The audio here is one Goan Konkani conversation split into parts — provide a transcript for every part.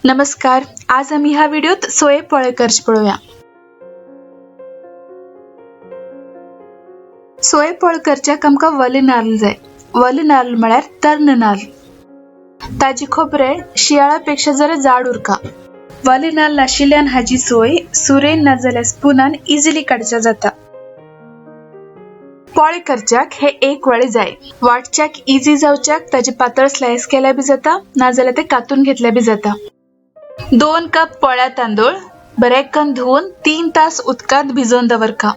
नमस्कार, आज आमी ह्या व्हिडिओत सोये पोळे करचे पळोवया। सोये पोळे करच्याक आमकां वले नाल्ल जाय। वले नाल्ल म्हळ्यार तर्ण नाल्ल। ताजी खोबरें शियाळा पेक्षा जरा जाड उरका। वले नाल्ल आशिल्ल्यान हाजी सोय सुरेन नाजाल्यार स्पुनान इजिली काडच्या जाता। पोळे करच्याक हे एक वळे जाय। वाटच्याक इजी जावच्याक ताजे पातळ स्लायस केल्या बी जाता, नाजाल्यार ते कातून घेतल्या बी जाता। 2 कप पोळ्या तांदूळ बरेकन धुवन 3 तास उदकांत भिजोवन दवरका।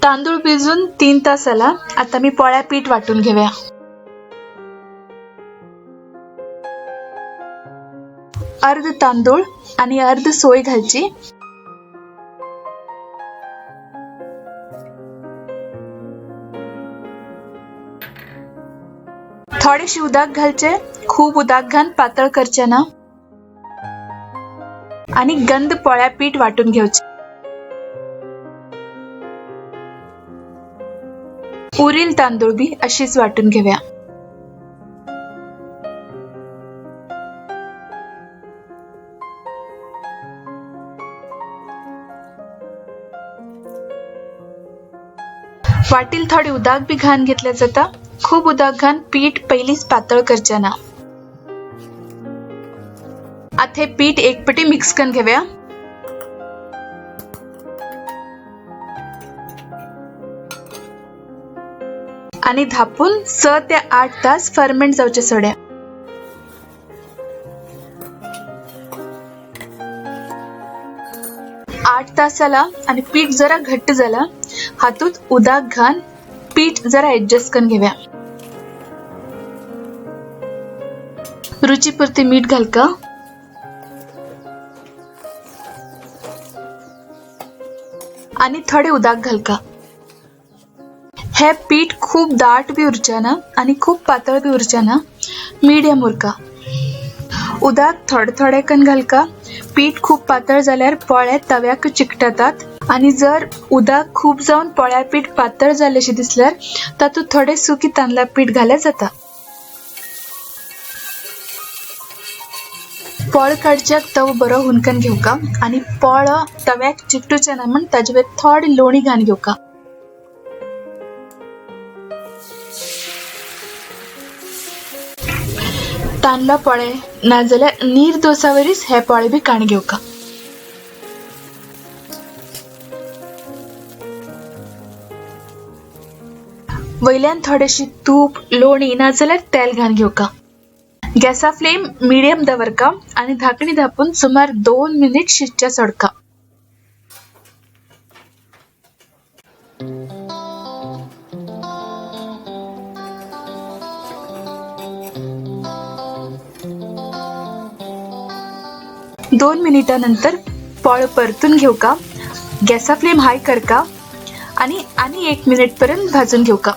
तांदूळ भिजून 3 तास जाला। आता मी पोळ्या पीठ वाटून घेऊया। अर्ध तांदूळ आणि अर्ध सोय घालची। थोडेशी उदक घालचे, खूप उदक घालून पातळ करचे ना, आणि गंध पोळ्या पीठ वाटून घेवचे। उरील तांदूळ बी अशीच वाटून घेऊया। वाटील थोडे उदक बी घालून घेतले जाता। खूप उदक घालून पीठ पहिलीच पातळ करचे ना। आता हे पीठ एक पटी मिक्स करून घेऊया। आणि धापून 6 ते 8 तास फर्मेंट जावचे सोड्या। आठ तास जाला आणि पीठ जरा घट्ट झाला। हातूत उदक घालून पीठ जरा ऍडजस्ट करून घेऊया। रुचीपुरती मीठ घालका। आणि थोडे उदक घालका। हे पीठ खूप दाट बी उरचे ना आणि खूप पातळ बी उरचे ना, मीडियम उरका। उदक थोडे थोडे कन घालका। पीठ खूप पातळ जाल्यार पोळे तव्याक चिकटतात आणि जर उदक खूप जाऊन पोळ्या पीठ पातळ जाल्लेशें दिसल्यार तातूंत थोडे सुकी तांदळा पीठ घाल्यार जाता। पोळ काडच्याक तव बरो हुनकन घेवका आणि पोळ तव्याक चिकटूचे ना म्हण ताजे वयर थोडी लोणी घालून घेवका। तांदळा पोळे नाजाल्यार नीर डोसा वरीच हे पोळे बी काण घेवका। वयल्यान थोडेशी तूप, लोणी नाजाल्यार तेल घालून घेवका। गॅसा फ्लेम मीडियम दवरका आणि धाकणी धापून सुमार 2 मिनिट शिजच्या सोडका। दोन मिनिटानंतर पोळ परतून घेवका। गॅसा फ्लेम हाय करका आणि आणि 1 मिनिट पर्यंत भाजून घेवका।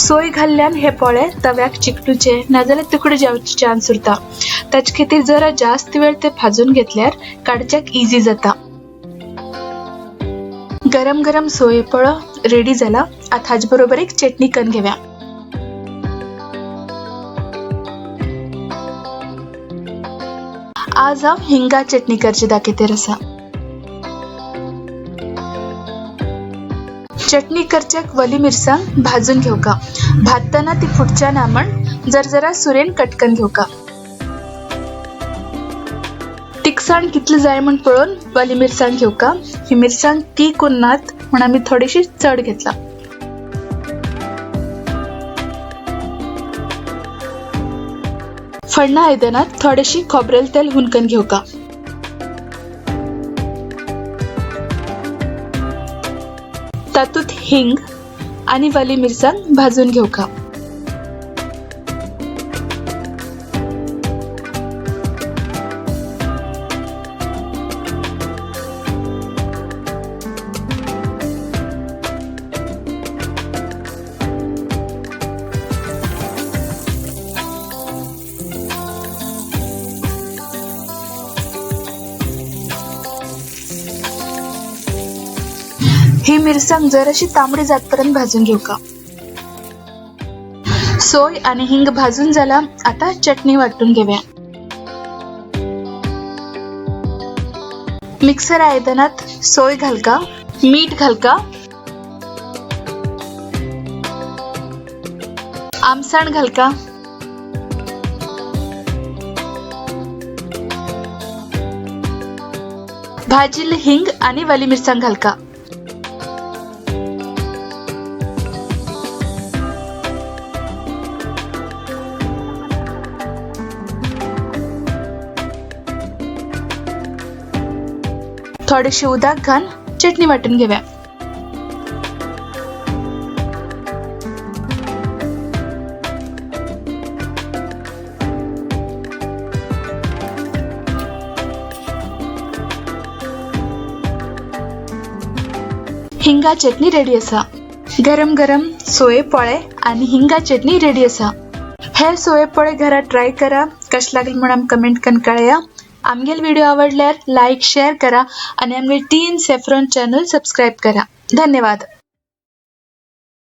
सोय घाल्ल्यान हे पोळे तव्याक चिकटूचे नाजाल्यार तुकडे जावचे चान्स उरता। ताचे खातीर जरा जास्त वेळ ते भाजून घेतल्यार काडच्याक इजी जाता। गरम गरम सोये पोळो रेडी जाला। आता हाजे बरोबर एक चटणी करून घेऊया। आज हांव हिंगा चटणी करची दाखयतर आसा। चटणी करच्याक वली मिरसांग भाजून घेवका। भाजतना ती फुटच्या ना म्हण जर जरा सुरेन कटकन घेवका। तिखसाण कितली जाय म्हण पळोवन वली मिरसांग घेवका। ही मिरसांग तीख उरनात म्हण आमी थोडीशी चड घेतला। फण्णा आयदनात थोडेशी खोबरेल तेल हुनकन घेवका। तातूत हिंग आणि वली मिरसांग भाजून घेवका। ही मिरसांग जराशी तांबडी जातपर्यंत भाजून घेवका। सोय आणि हिंग भाजून झाला. आता चटणी वाटून घेऊया. मिक्सर आयदनात सोय घालका, मीठ घालका, आमसाण घालका, भाजिल्ले हिंग आणि वली मिरसांग घालका. थोडेसे उदक घाल चटणी वाटून घेऊया. हिंगा चटणी रेडी आसा. गरम गरम सोये पोळे आणि हिंगा चटणी रेडी आसा. हे सोये पोळे घरात ट्राय करा. कशें लागले म्हूण आमकां कमेंट करून कळया. आमगेल व्हिडिओ आवडल्यार लायक शेअर करा आणि आमगे tea in saffron channel subscribe करा. धन्यवाद.